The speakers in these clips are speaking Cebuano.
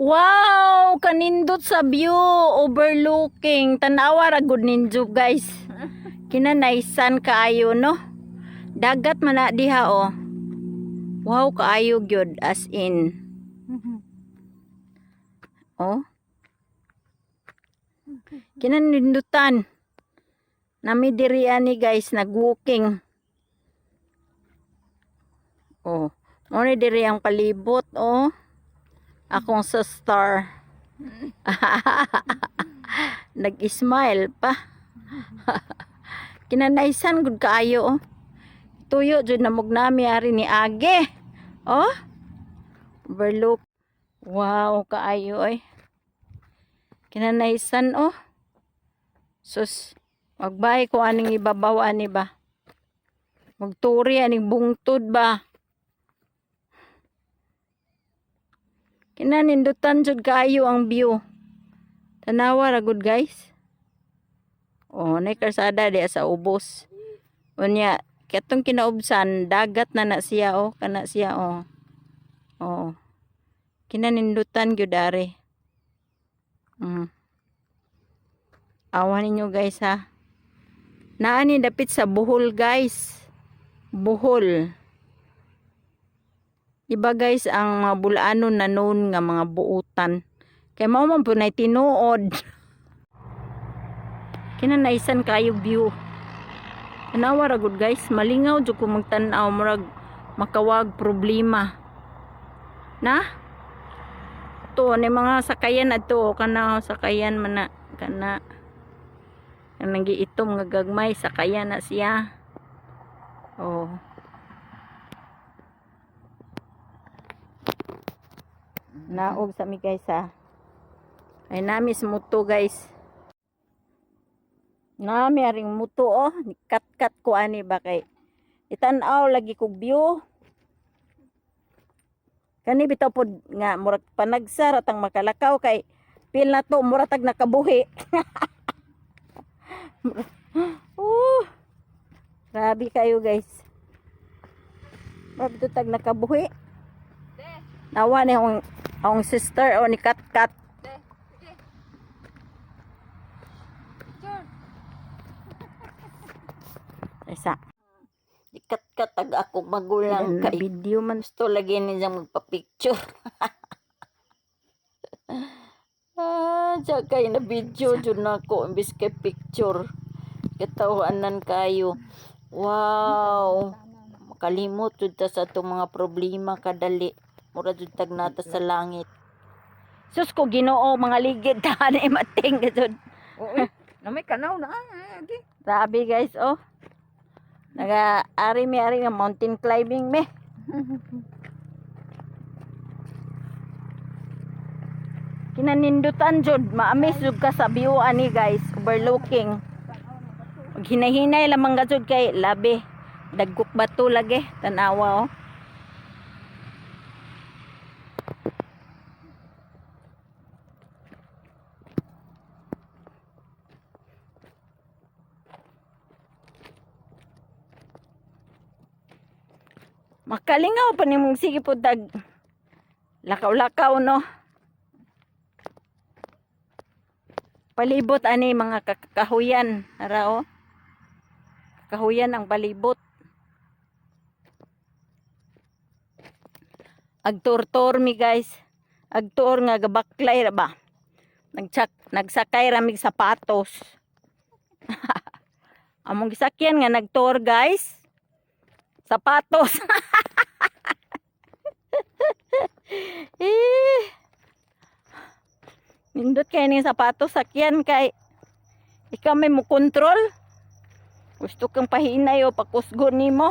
Wow, kanindot sa view, overlooking. Tanawa ra gud ninyo, guys. Kinanaysan kaayo, no? Dagat man na diha, oh. Wow, kaayo gyud, as in. Oh. Kinanindutan. Nami diri ani, guys, nag-walking. Oh, mo ni diri ang palibot, oh. Akong sa star. Nag-smile pa. Kinanaysan gud kaayo, oh. Tuyo jud na nami ari ni Age. Oh. Overlook. Wow, kaayo oy. Kinanaysan, oh. Sus, magbay ko aning ibabaw ani ba. Magturi aning bungtod ba. Kinanindutan jud kaayo ang view. Tanawa ra gud, guys. Oh, nay karsada diya sa ubos. Unya, katong kinaubsan dagat na na siya, oh, kana siya, oh. Oh. Kinanindutan gyud ari. Awa ninyo, guys, ha. Naa ni dapit sa Bohol, guys. Bohol. Diba, guys, ang mga Bulaano na known nga mga buutan. Kay mao man po na tinuod. Kinanaisan kayo view. Tanawa ra gud, guys, malingaw jud ko magtan-aw, murag makawag problema. Na? To ni mga sakayan adto, kana sakayan man na kana. Kanang giitom nga gagmay, sakayan na siya. Oh. Naog sa mi, guys, ha. Ay nami sa muto, guys. Nami aring muto, oh. Kat-kat ko ani ba kay itan-aw lagi kog view. Kani bitaw pod nga murag panagsa ra tang makalakaw kay feel na to mura tag nakabuhi. Grabe kayo, guys. Grabe to tag nakabuhi. Nawa ni akong sister o ni Kat Kat. De, sige. Picture. Isa. Ikat-kat ag ako magulang Kay kay video man. Gusto lagi niya magpa-picture. Ah, siya kay na video jud nako imbis kay picture. Katawanan kayo. Wow. Makalimot jud ta sa atong mga problema kadali. Mura jud tag nata sa langit. Sus ko Ginoo, mga ligid ta ni mating jud. Oo, na may kanaw na ah, agi. Grabe, guys, oh. Naga ari mi ari nga mountain climbing me. Kinanindutan jud, maamis jud ka sa view ani, guys, overlooking. Maghinay-hinay lamang ka jud kay labi. Dagkok bato lagi, tanawa, oh. Makalingaw pa nimong sige po dag lakaw-lakaw, no. Palibot ani mga kakahuyan, ara oh. Kahuyan ang palibot. Agtor-tor mi, guys. Agtor nga gabaklay ra ba. Nagtsak nagsakay ra mig sapatos. Among gisakyan nga nagtour, guys. Sapatos. Eh. Nindot kay ning sapatos sakyan kay ikaw may mo kontrol. Gusto kang pahinay o pakusgo nimo.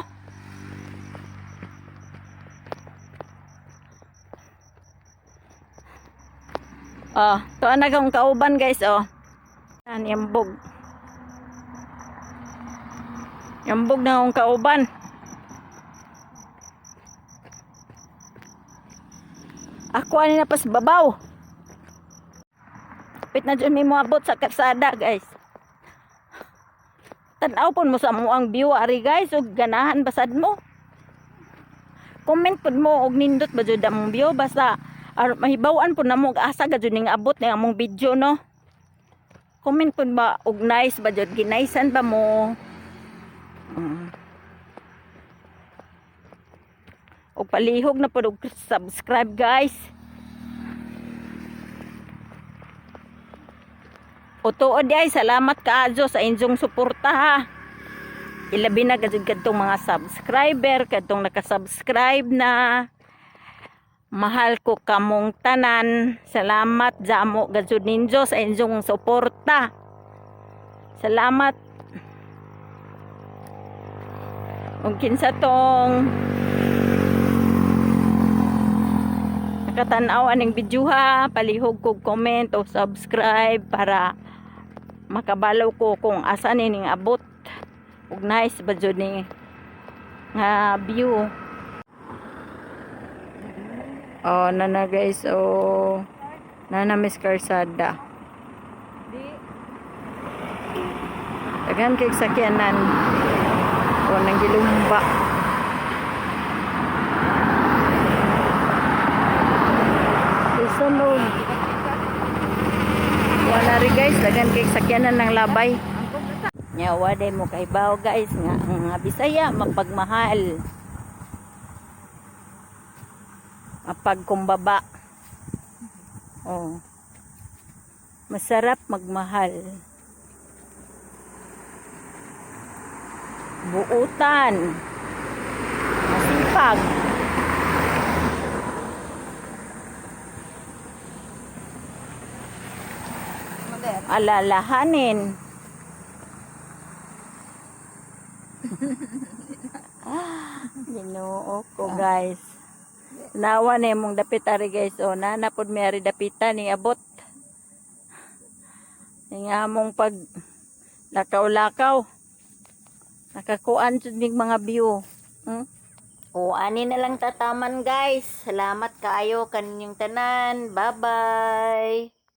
Oh, to na akong kauban, guys, oh. Yan, yambog. Yambog na akong kauban. Ako ani na pas babaw. Kapit na dyan may moabot sa kalsada, guys. Tanaw pud mo sa amoang view ari, guys, ug ganahan basad mo. Comment pud mo og nindot ba jud among view, basta Mahibaw-an po namo og asa ga jud ning abot ni among video, no? Comment po ba og nice ba jud, ginaisan ba mo? Og palihog na pod og subscribe, guys. O tuod ay salamat kaayo sa inyong suporta, ha. Ilabi na gajud kadtong mga subscriber, kadtong naka-subscribe na. Mahal ko kamong tanan. Salamat jamo gajud ninyo sa inyong suporta. Salamat. Ug kinsa tong nakatanaw aning video ha, palihog kog comment o subscribe para makabalaw ko kung asa ni ning abot ug nice ba jud ni nga view. Oh, nana guys, oh, nana Miss Karsada. Di. Daghan kay sakyanan. O nang gilumba. Bisan og wala ri guys, daghan kay sakyanan ng labay. Nya wa day mo kahibaw guys nga ang mga Bisaya mapagmahal. Mapagkumbaba. Oh. Masarap magmahal. Buutan. Masipag. Mader. Alalahanin. Ginoo ko, guys. Nawa na imong dapit ari guys. O nana pod mi ari dapita ni abot. Ning among pag lakaw-lakaw. Nakakuan jud ning mga view. O ani na lang tataman, guys. Salamat kaayo kaninyong tanan. Bye-bye.